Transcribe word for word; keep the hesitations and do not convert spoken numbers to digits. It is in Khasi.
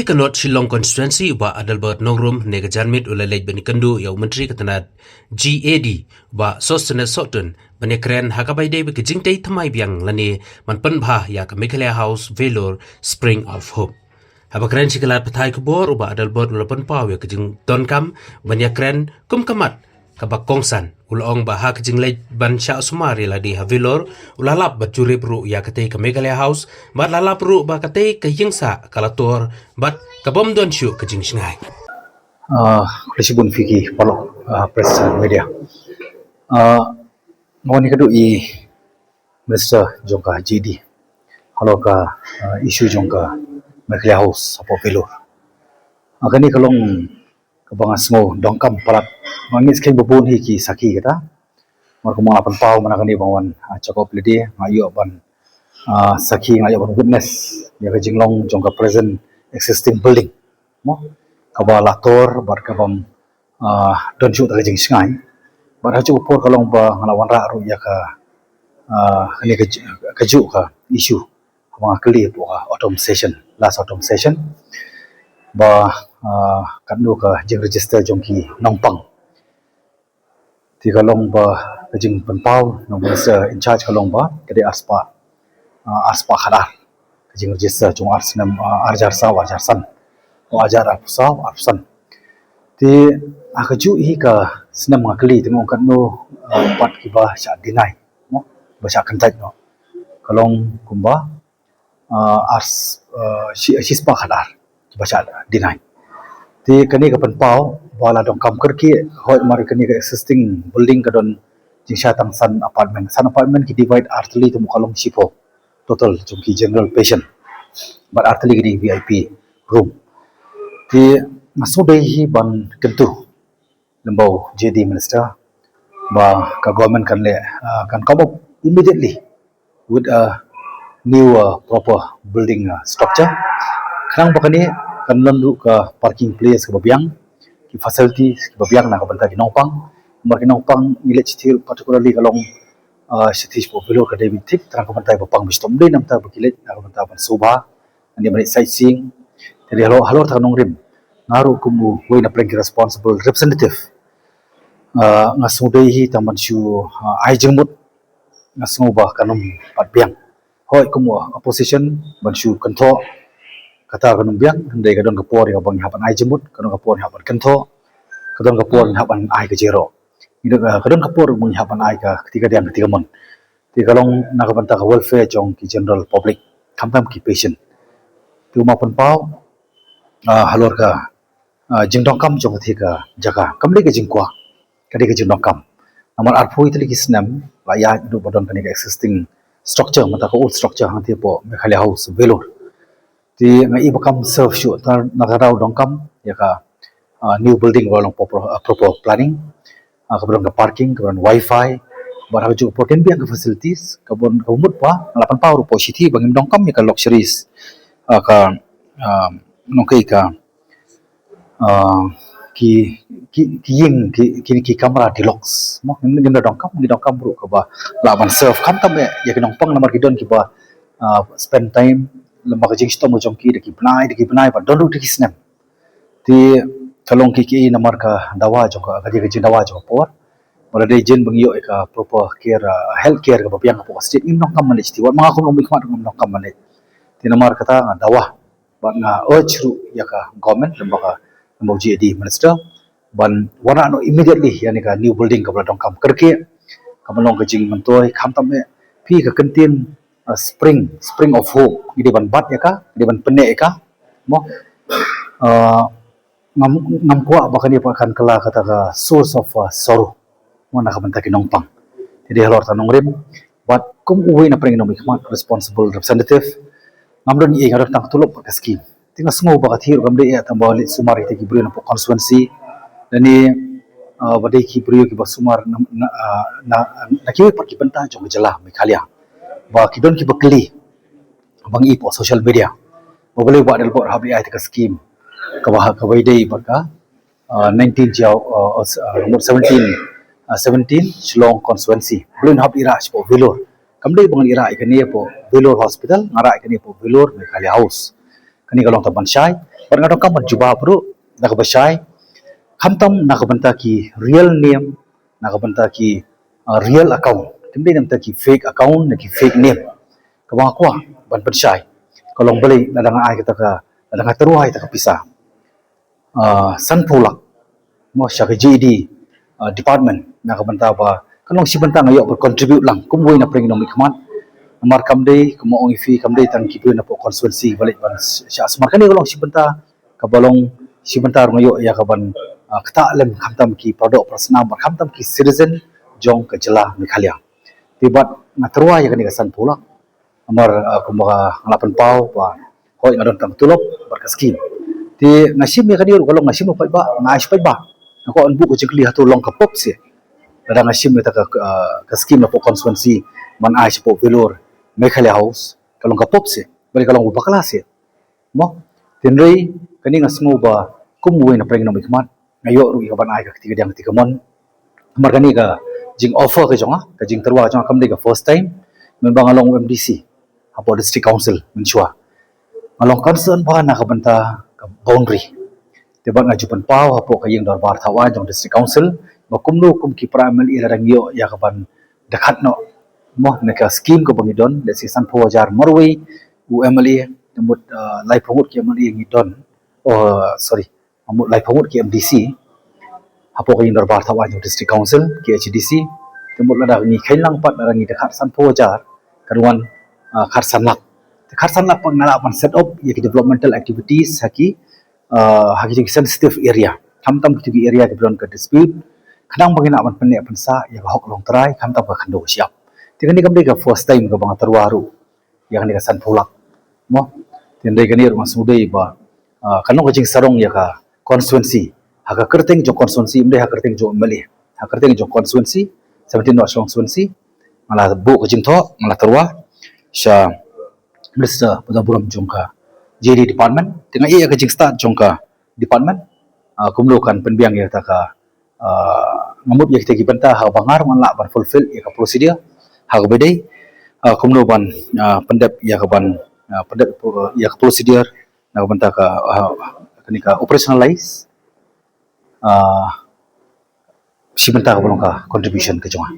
Ka North Shillong Constituency, u Bah Adelbert Nongrum, ne ka janmiet u la leit ban ïakynduh ïa u Myntri ka tnat G A D, u Bah Sosthenes Sohtun, ban ïakren ha kaba ïadei bad ka jingtei thymmai biang lane ban pynbha ïa ka Meghalaya House Vellore Spring of Hope. Haba kren sha ki lad pathai khubor, u Bah Adelbert u la pynpaw ïa ka jingdonkam ban ïakren kum ka mat kaba kongsan. U la ong ba ha ka jingleit ban shah sumar ïa lade ha Vellore, u la lap bad jurip ruh ïa katei ka Meghalaya House, bad la lap ruh ba katei ka ïingsah ka la tor bad ka bym don shuh ka jingshngaiñ. Ah, khublei shibun ïa ki paralok, ah, press and media. Ah, nga wan ïakynduh ïa i Minister jong ka G A D halor ka, ah, issue jong ka Meghalaya House hapoh Vellore. Ah, kane ka long kaba nga sngew donkam palat. Nga ngeit skhem ba bun hi ki sakhi kata. Namar kumba nga pynpaw mynta kane ba nga wan, ah, check up lade, nga ïoh ban, ah, sakhi, nga ïoh ban witness ïa ka jinglong jong ka present existing building, mo, kaba la tor bad ka bym, ah, don shuh da ka jingshngaiñ. Bad ha kajuh ka por ka long ba nga la wanrah ruh ïa ka, ah, kane ka ju-, kajuh ka issue, kaba nga kylli hapoh ka autumn session, last autumn session, ba, ah, katno ka jingregister jong ki nongpang. Te ka long ba ka jingpynpaw na u Minister in charge ka long ba ka dei arspah, ah, arspah khadar ka jingregister jong ar snem, ah, ar hajar saw, ar hajar san, o ar hajar arphew saw, arphew san. Te ha kajuh hi ka snem nga kylli te nga ong katno, ah, pat kiba shah deny, mo, ba shah kyntait, mo. Ka long kumba, ah, ar s-, ah, shi, shispah khadar ba shah deny. Te kane ka pynpaw ba la donkam kyrkieh, hooid, namar kane ka existing building ka don jingshai tang san apartment. San apartment ki divide ar tylli te mo ka long shiphew total jong ki general patient. Bad ar tylli ki dei V I P room. Te nga sngewdei hi ban kyntu lyngba u G A D Minister ba ka government kan leh, ah, kan come up immediately with a new, uh, proper building, uh, structure. Khnang ba kane kan long ruh ka parking place kaba biang, ki facilities kiba biang na ka bynta ki nongpang. Namar ki nongpang ngi leit shithi, particularly ka long, uh, shithi shapoh Vellore ka dei ba thik, tang ka bynta ba pang ba shitom, ym dei namar ba ki leit na ka bynta ban sngewbha, ngi ban leit sightseeing. Te halor, halor ta ka nongrim, nga ruh kum uwei na pdeng ki responsible representative, uh, nga sngewdei hi tang ban shu, uh, ai jingmut, nga sngew ba kan ym pat biang. Hooid, kum u opposition ban shu kynthoh, kata kan ym biang, hynrei ka don ka por ïa ka ban hap ban ai jingmut, ka don ka por hap ban kynthoh, ka don ka por hap ban ai ka jingïaroh. Ka don ka por ban hap ban ai ka kti kadiang kti kamon. Te ka long na ka bynta ka welfare jong ki general public, khamtam ki patient. Te u ma pynpaw, ah, halor ka, ah, jingdonkam jong katei ka jaka. Kam dei ka jingkwah, ka dei ka jingdonkam. Namar arphew tylli ki snem la ïaid naduh ba don kane ka existing structure, mynta ka old structure hangtei hapoh Meghalaya House Vellore. Te nga i ba kam serve shuh, te na ka daw donkam ïa ka, ah, new building ba long proper, ah, proper planning. Ah, kaba don ka parking, kaba don wifi, bad ha kajuh ka por kin biang ka facilities, kaba, kaba mut ba nga la pynpaw ruh hapoh shithi ba ngim donkam ïa ka luxuries, ah, ka, ah, nongkei ka, ah, ki, ki, ki ïing, ki, ki, ki kamra deluxe. Mo, ngim, ngim da donkam, ngi donkam ruh kaba lah ban serve khamtam ïa ki nongpang, namar ki don kiba, ah, spend time lyngba ka jingshitom jong ki da ki bnai, da ki bnai, bad don ruh da ki snem. Te ka long kiei kiei namar ka dawa jong ka, ka jingdawa jong ka por. Bad lada dei jin ba ngi ïoh ïa ka proper care, ah, health care kaba biang hapoh ka state, ngim donkam ban leit shithi, wat ma nga kum u nongmihkhmat ngim donkam ban leit. Te namar kata nga dawa bad nga urge ruh ïa ka government, lyngba ka, lyngba u G A D minister, ban wanrah noh immediately ïa kane ka new building kaba la donkam kyrkieh, kaba long ka jingmyntoi, khamtam eh phi ka kyntien, ah, spring, spring of hope, ngi dei ban bat ïa ka, ngi dei ban pynneh ïa ka, mo. Ah, ngam, ngam kwah ba kane pat kan kylla kata ka source of, ah, sorrow, mo, na ka bynta ki nongpang. Te dei halor ta nongrim, bad kum uwei na pdeng ki nongmihkhmat, responsible representative, ngam don ei, nga don tang ka tulop bad ka skim. Te nga sngew ba ka thik ruh kam dei eh tang ba leit sumar ïa kita ki briew na pdeng constituency, lane, ah, ba dei ki briew kiba sumar na, na, ah, na, na kiwei pat ki bynta jong ka jylla Meghalaya, ba ki don kiba kylli, ba ngi i hapoh social media ba balei u Bah Adelbert hap leit ai ïa ka skim kaba, kaba ïadei bad ka, ah, nineteen Jia, ah, ah, seventeen, ah, seventeen Shillong constituency, balei un hap leit rah shapoh Vellore. Kam dei ba ngan leit rah ïa kane hapoh Vellore Hospital, nga rah ïa kane hapoh Vellore Meghalaya House. Kane ka long tang ban shai. Bad nga donkam ban jubab ruh da kaba shai, khamtam na ka bynta ki real name, na ka bynta ki, uh, real account, kam dei na ka bynta ki fake account ne ki fake name. Kaba nga kwah ban pynshai ka long balei lada nga ai kata ka, lada nga tyrwa ïa kata ka pisa, uh, sanphew lak, mo, sha ka J D, uh, department, na ka bynta ba kan long shi bynta nga ïoh ban contribute lang kum uwei na pdeng ki nongmihkhmat. Namar kam dei, kumba ong ïa phi, kam dei tang ki briew napoh constituency ba leit ban shah sumar. Kane ka long shi bynta kaba long shi bynta ruh nga ïoh ïa kaban, uh, ktah lem khamtam ki paradoh parasnam bad khamtam ki citizen jong ka jylla Meghalaya. Te bad nga tyrwa ïa kane ka sanphew lak. Namar, uh, kumba nga la pynpaw ba hooid nga don tang tulop bad ka skim. Te nga shim ïa kane ruh ka long, nga shim ruh paidbah, nga ai shi paidbah. Nga kwah ban buh ka jingkylli, hato long ka pop seh lada nga shim ïa kata ka, uh, ka skim napoh constituency ban ai shapoh Vellore Meghalaya House? Ka long ka pop seh, balei ka long ba bakla seh, mo? Hynrei kane nga sngew ba kum uwei na pdeng ki nongmihkhmat nga ïoh ruh ïa kaban ai ka kti kadiang kti kamon. Namar kane ka jing offer ka jong nga, ka jingtyrwa ka jong nga kam dei ka first time. Mynba nga long M D C hapoh District Council mynshuwa, nga long concern bha na ka bynta ka boundary. Te bad nga ju pynpaw hapoh ka ïing dorbar thawaiñ jong District Council ba kumno kum ki para M L A lada ngi ïoh ïa kaban dkhot noh, mo, na ka skim kaba ngi don, let's say sanphew hajar marwei u M L A, te mut, uh, laiphew ngut ki M L A ngi don, oh, sorry, mut laiphew ngut ki M D C hapoh ka ïing dorbar thawaiñ jong District Council, ki H D C. Te mut lada ngi kheiñ lang pat, lada ngi dkhot sanphew hajar, kan wan, uh, khatsan lak. Te khatsan lak pat nga lah ban set up ïa ki developmental activities ha ki, uh, ha ki sensitive area, khamtam kito ki area kiba don ka dispute, khnang ba ngin lah ban pynneh pynsah ïa ka hok longtrai, khamtam ka khyndew ka shyiap. Te kane kam dei ka first time kaba nga tyrwa ruh ïa kane ka sanphew lak, mo. Te hynrei kane ruh nga sngewdei ba, ah, kan long ka jingsarong ïa ka constituency, ha ka kyrteng jong constituency, ym dei ha kyrteng jong M L A, ha kyrteng jong constituency, seventeen North Shillong constituency. Nga la buh ka jingthoh, nga la tyrwa sha Minister ba don burom jong ka J D department. Te nga ïeh ïa ka jingstad jong ka department, ah, kumno kan pynbiang ïa kata ka, ah, nga mut ïa kita ki bynta ha kaba nga ruh ngan lah ban fulfill ïa ka procedure ha kaba dei, ah, kumno ban, ah, pyndep ïa kaban, ah, pyndep, uh, ïa ka procedure na ka bynta ka, ah, kane ka operationalize, ah, shi bynta kaba long ka contribution ka jong nga.